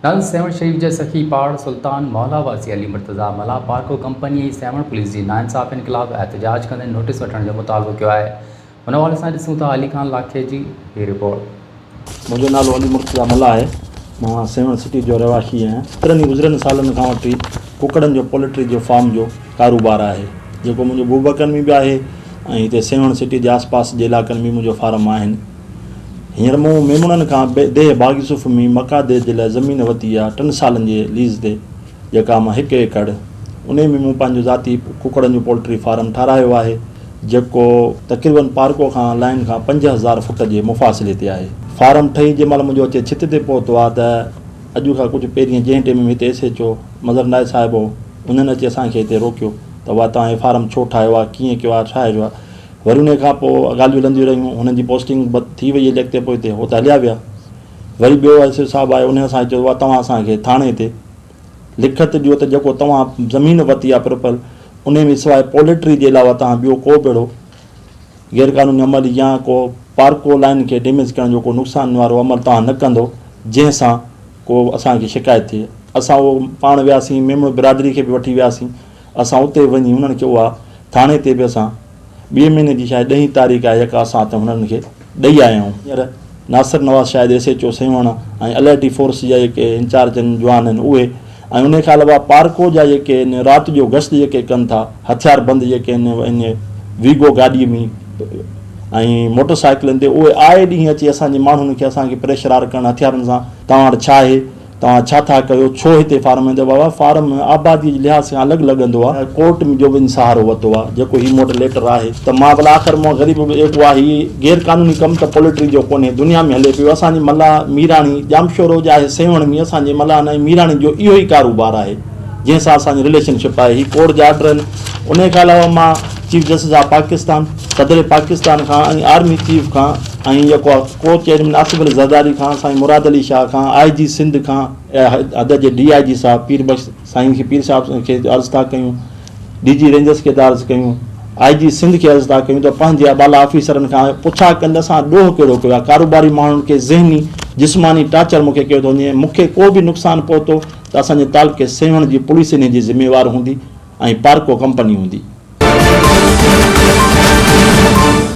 نل سيوهڻ شريف جي سخي پاڙ سلطان محلا واسي علي مرتضيٰ ملاح پارڪو ڪمپني ۽ سيوهڻ پوليس جي ناانصافين خلاف احتجاج ڪندي نوٽيس وٺڻ جو مطالبو ڪيو آهي. ان حوالي سان ڏسون ٿا علي خان لاکي جي هي رپورٽ. منهنجو نالو علي مرتضيٰ ملاح آهي. مان سيوهڻ سٽي جو رهواسي آهيان. ڪيترن ئي گذريل سالن کان وٺي ڪڪڙن جو پولٽري جو فارم جو ڪاروبار آهي جيڪو منهنجو بوبڪن ۾ به آهي ۽ هتي سيوهڻ سٽي جي آس پاس جي علائقن ۾ منهنجو فارم آهن. هينئر مون ميمڻن کان ديهه باغ يوسف ۾ مڪا ديهه جي لاء زمين ورتي آ ٽن سالن جي ليز تي جيڪا مان هڪ ايڪڙ انهي ۾ مون پنهنجو ذاتي ڪڪڙن جو پولٽري فارم ٺاراهيو آهي جيڪو تقريبن پارڪو کان لائين کان 5000 فٽ جي مفاصلي تي آهي. فارم ٺهي جنهن مهل منهنجو اچي ڇت تي پهتو آ ته اڄ کان ڪجهه پهرين جنهن ٽيم ۾ هتي ايس ايڇ او مظهر نائچ صاحب هو انهن اچي اسان کي هتي روڪيو ته واء توهان هي فارم ڇو ٺاهيو آ ڪيئن ڪيو آ ڇا آهي وري انهيء کان پوء ڳالهيون هلنديون رهيون. هنن جي پوسٽنگ به ٿي وئي هلي اڳتي پوئتي هو ته هليا ويا. وري ٻيو ايس ايڇ صاحب آيو انهيء اسان کي چيو ته توهان اسان کي ٿاڻي تي لکت ڏيو ته جيڪو توهان زمين ورتي آهي پرپل انهيء ۾ سواء پوليٽري جي علاوه توهان ٻيو ڪو به اهڙو غير قانوني عمل يا ڪو پارڪو لائين کي ڊيميج ڪرڻ جو ڪو نقصان وارو عمل توهان نه ڪندو جنهن سان ڪو اسان کي شڪايت ٿئي. اسان اهو پاڻ وياسين ميمڻ برادري کي به وٺي وياسين. اسان اتي وڃي هنن کي اها ٿاڻي تي به اسان ٻئي مهيني جي شايد ڏهين تاريخ آهي جيڪا اسان اتي هنن کي ڏئي آيا آهيون. هينئر ناصر نواز شايد S H O Sehwan ۽ elite force جا جيڪي انچارج آهن جوان آهن اهي ۽ انهي کان علاوه پارڪو جا جيڪي آهن رات جو گشت جيڪي ڪن ٿا هٿيار بند جيڪي آهن ان ويگو گاڏي ۾ ۽ موٽر سائيڪلن تي اهي آئي ڏينهن اچي اسان جي ماڻهن کي اسان کي پريشرار ڪرڻ هٿيارن سان توهان وٽ ڇا آهي توهان ڇا ٿا ڪيو، ڇو هتي فارم ايندو بابا فارم آباديء جي لحاظ کان الڳ لڳندو آ، ڪورٽ ۾ جو به ان سهارو ورتو آ، جيڪو هي مون وٽ ليٽر آهي ته مان ڀلا آخر مون غريب به ايڪو آ، هي غير قانوني ڪم ته پوليٽري جو ڪونهي، دنيا ۾ هلي پيو، اسان جي ملاح ميراڻي، ڄامشورو جا آهي سيوهڻ ۾ اسان جي ملاحن ۽ ميراڻي جو اهو ئي ڪاروبار آهي، جنهن سان اسان جي رليشن شپ آهي، هي ڪورٽ جا آرڊر آهن، انهي کان علاوه مان چيف جسٽس آف پاڪستان، صدر پاڪستان کان ۽ آرمي چيف کان ۽ جيڪو آ ڪو چيئرمين آصف علي زرداري کان، سائين مراد علي شاهه کان، آء جي سنڌ کان حد جي ڊي I جي صاحب پير بخش سائين کي پير صاحب کي عرض ٿا ڪيون، ڊي جي رينجرس کي ٿا عرض ڪيون، آء جي سنڌ کي عرض ٿا ڪيون ته پنهنجي بالا آفيسرن کان پڇا ڪن ته اسان ڏوهه ڪهڙو ڪيو آهي، ڪاروباري ماڻهن کي ذهني جسماني ٽارچر مون کي ڪيو ٿو وڃي، مون کي ڪو به نقصان پهتو ته اسان جي تعلقي سيوهڻ جي پوليس انهي جي ذميوار هوندي ۽ پارڪو ڪمپني هوندي.